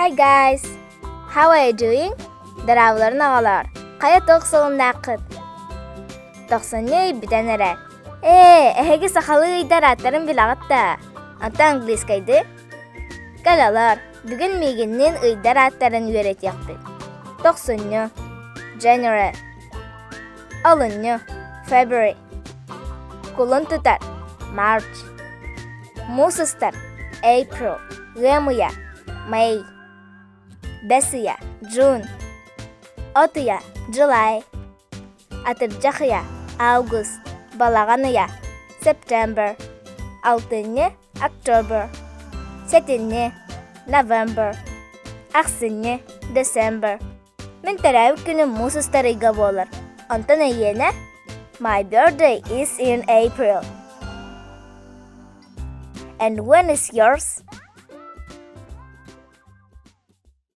Hi guys! How are you doing? Дорооболорун оҕолоор, хайа туох солуннааххыт? Тохсунньу ый бүтэн эрэр. Ээ, эһиги сахалыы ыйдар ааттарын билэҕит да? Онтон английскайды? Кэл олоор, бүгүн миигинниин ыйдар ааттарын үөрэтиэхпит. Тохсунньу, January, Олунньу, February, Кулун тутар, March, Муус устар, April, Ыам ыйа, May, Бэс ыйа, June, От ыйа, July, Атырдьах ыйа, August, Балаҕан ыйа, September, Алтынньы, October, Сэтинньи, November, Ахсынньы, December. Мин төрөөбүт күнүм муус устар ыйга буолар. Онтон эйиэнэ? My birthday is in April. And when is yours?